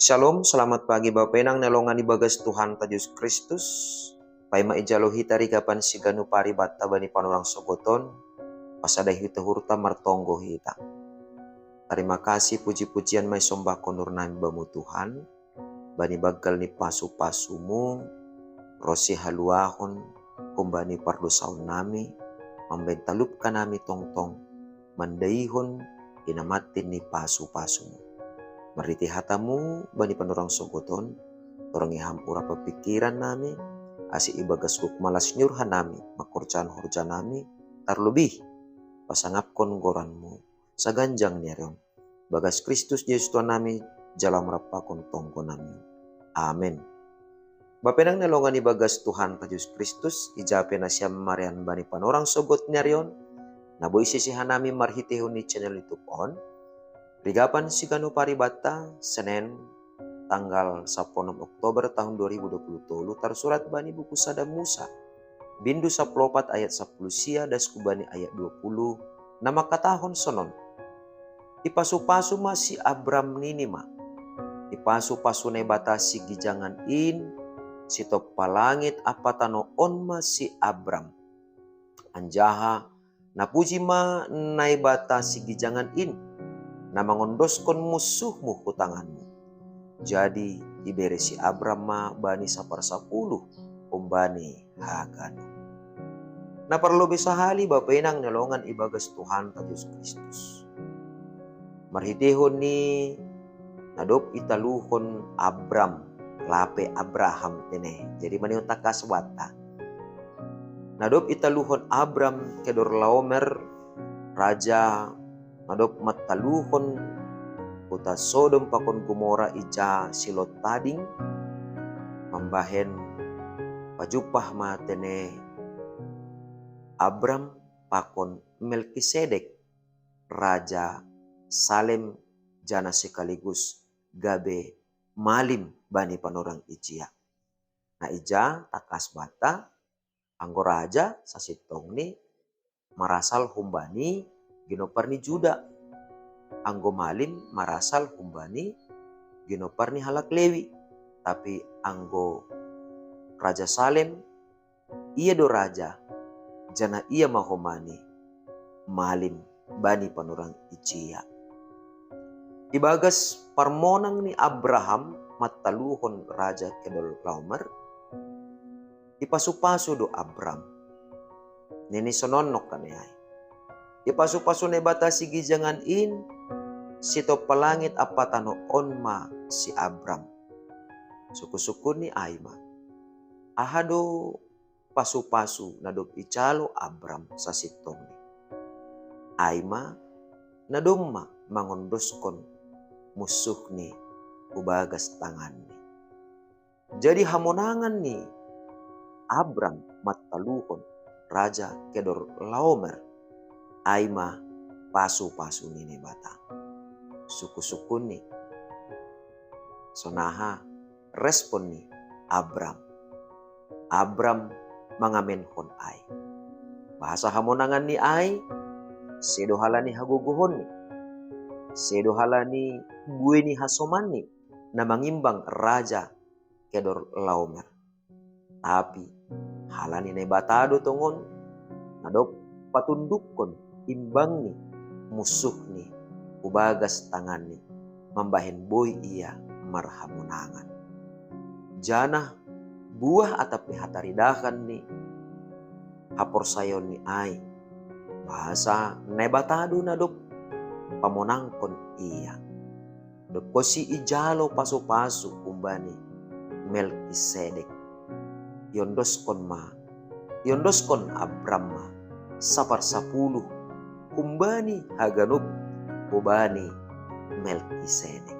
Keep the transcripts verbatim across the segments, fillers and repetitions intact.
Shalom, selamat pagi Bapa Inang na longan ibagas Tuhan ta Jesus Kristus. Paima ijalo hita rigapan siganu paribatta bani panorang sogoton, pasada hita hurta martonggo hita. Terima kasih, puji-pujian mai sombahkon nami bamu Tuhan, bani banggal ni pasu-pasumu, rosi haluahon, humbani pardosaon nami, mambentalupkan nami tongtong, mandaihon, inamattin ni pasu-pasumu. Marhite hatamu, bani panorang sogoton, torongi ham urap pikiran nami, asi ibagas gok malas nyurha nami, mangkorjahon horja nami, tarlobih, pasangapkon goranmu, saganjang ni arion. Bagas Kristus Jesus Tuhan nami, jala marampakon tonggo nami. Amen. Bapa Inang na longan ibagas Tuhan ta Jesus Kristus, ijape nasiam marian bani panorang sogot ni arion, na boi sisihan nami marhitehon ni channel YouTube on, rigapan siganu paribatta, Senen, tanggal sampulu onom Oktober tahun dua ribu dua puluh tolu, tarsurat bani buku sada Musa, bindu sampulu opat ayat sampulu sia das hubani ayat dua puluh, na mangkatahon sonon. Ipasu-pasu ma si Abram nini ma. Ipasu-pasu Naibata sigijangan in, sitompa langit ampa tano on ma si Abram. Anjaha napuji ma Naibata sigijangan in, na mangondoskon munsuhmu hu tanganmu. Jadi ibere si Abram ma bani saparsapuluh humbani haganup. Na parlobei sahali Bapa Inang na longan ibagas Tuhan ta Jesus Kristus. Marhitehon ni na dob italuhon Abram, lape Abraham tene. Jadi manihon tangkas banta. Na dob italuhon Abram Kedorlaomer, raja na dob mataluhon huta Sodom pakon Gomora ija si Lot tading, mambahen pajumpah ma tene Abram pakon Melkisedek, raja Salem, jana sekaligus gabe malim bani panorang ijia. Na ija tangkas banta, anggo raja sasintongni marasal humbani ginompar ni Juda. Anggo malim marasal humbani ginompar ni halak Lewi. Tapi anggo raja Salem, ia do raja, jana ia ma humbani malim bani panorang ijia. Ibagas parmonang ni Abraham mataluhon raja Kedorlaomer, ipasu-pasu do Abram. Nini sonon nongkan ai. Ipasu-pasu Naibata sigijangan in, sitompa langit ampa tano on ma si Abram. Sungkun-sungkunni ai ma. Aha do pasu-pasu na dob ijalo Abram sasintongni? Ai ma, na domma mangondoskon munsuhni hu bagas tanganni. Jadi hamonangan ni Abram mataluhon raja Kedorlaomer, ai ma pasu-pasu ni Naibata. Sungkun-sungkunni. Sonaha respon ni Abram. Abram mangamenhon ai. Bahasa hamonangan ni ai, sedo halani hagogohonni, sedo halani buei ni hasomanni na mangimbang raja Kedorlaomer. Tapi halani Naibata do tongon, na dob patundukkon imbangni munsuhni hu bagas tanganni, mambahen boi ia marhamonangan. Janah buah atap ni hataridahan ni haporsayaonni ai, bahasa Naibata do na dob pamonangkon ia. Dob konsi ijalo pasu-pasu humbani Melkisedek, iondoskon ma, iondoskon Abram ma saparsapuluh humbani haganup hubani Melkisedek.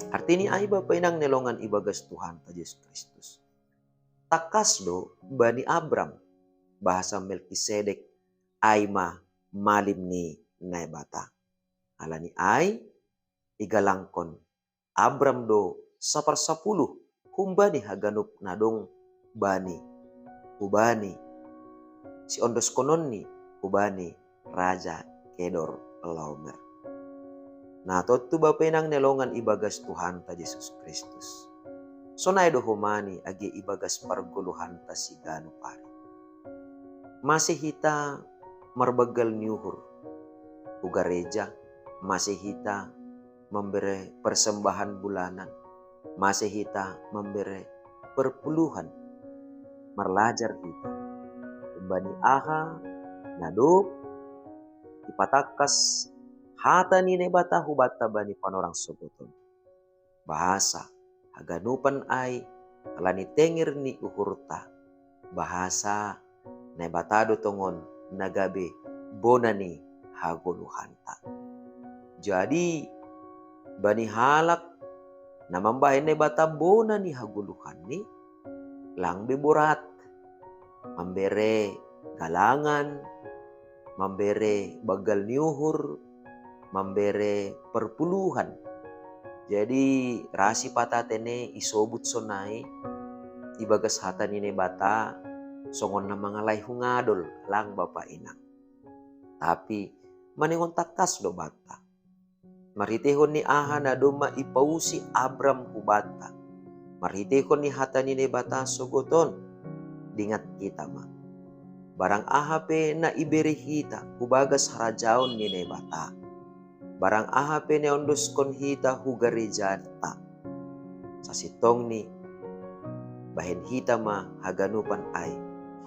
Artini ai Bapa Inang na longan ibagas Tuhanta Jesus Kristus. Tangkas do bani Abram bahasa Melkisedek ai ma malim ni Naibata. Halani ai, igalangkon Abram do saparsapuluh humbani haganup na dong bani, hubani, siondoskononni hubani raja Kedorlaomer. Na tontu bapa inang na longan ibagas Tuhanta Jesus Kristus. Sonai do homa ni age ibagas pargoluhanta siganup ari. Mase hita marbanggal ni uhur hu gareja, mase hita mambere persembahan bulanan, mase hita mambere perpuluhan, marlajar hita umbani aha na dob ipatangkas hata ni Naibata hubanta bani panorang sogoton. Bahasa haganupan ai ala ni tenger ni uhurta, bahasa Naibata do tongon na gabe bona ni hagoluhanta. Jadi bani halak na mambahen Naibata bona ni hagoluhanni, lang be borat mambere galangan, mambere banggal ni uhur, mambere perpuluhan. Jadi ra sipata tene isobut sonai ibagas hata ni Naibata songon na mangalai hungadol, lang bapa inang. Tapi maningon tangkas do banta. Marhiteihon ni aha na domma ipausi Abram hubanta, marhiteihon ni hata ni Naibata sogoton, dingat hita ma. Barang aha pe na ibere hita hubagas harajaon ni Naibata, barang aha pe na iondoskon hita hu garejanta, sasintongni bahen hita ma haganupan ai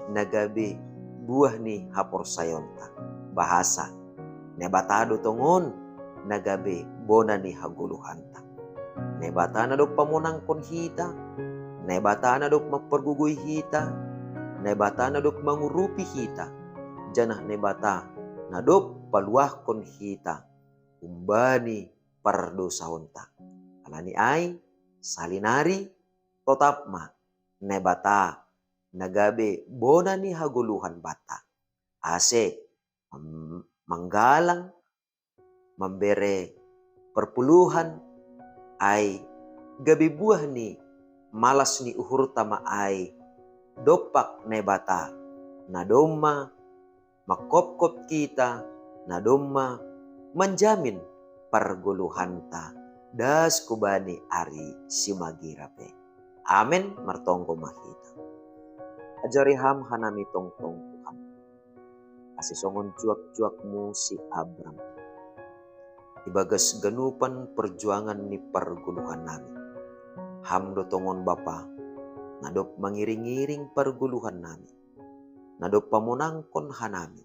na gabe buah ni haporsayaonta. Bahasa Naibata do tongon na gabe bona ni hagoluhanta. Naibata na dob pamonangkon hita, Naibata na dob mampargogoi hita, Naibata na dob mangurupi hita, janah Naibata na dob paluahkon hita umbani pardosaonta. Ala ni ai, salinari, totap ma Naibata na gabe bona ni hagoluhan banta, ase manggalang, mambere perpuluhan, ai gabe buah ni malas ni uhurta ma ai dompak Naibata na domma mangkopkop hita, na domma manjamin pargoluhanta das hubani ari simagira pe. Amen. Martonggo ma hita. Ajari Ham hanami tongtong, Tuhan, ase songon juak-juak-Mu si Abram ibagas ganupan parjuangan ni pargoluhannami. Ham do tongon Bapa na dob mangiring-iring pargoluhannami, na dob pamonangkon hanami,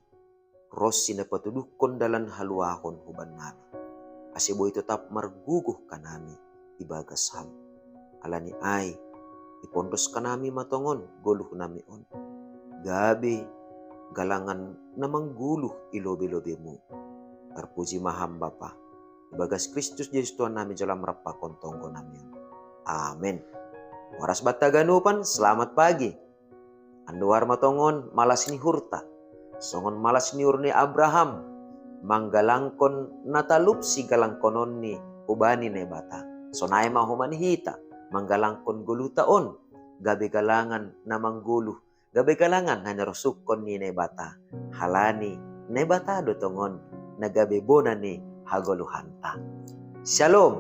ronsi na patuduhkon dalan haluahon hubannami, ase boi totap margogoh hanami ibagas Ham. Ala ni ai, ipondos hanami ma tongon goluhnami on gabe galangan na manggoluh i lobe-lobe-Mu. Tarpuji ma Ham Bapa, ibagas Kristus Jesus Tuhannami, jalo Ham rap pakon tonggonami on. Amen. Horas banta haganupan, selamat pagi. Andohar ma tongon malas ni uhurta, songon malas ni uhur ni Abraham, manggalangkon na talup sigalangkononni hubani Naibata. Sonai ma homa ni hita manggalangkon goluhta on, gabe galangan na manggoluh, gabe galangan na nirosuhkon ni Naibata, halani Naibata do tongon na gabe bona ni hagoluhanta. Shalom.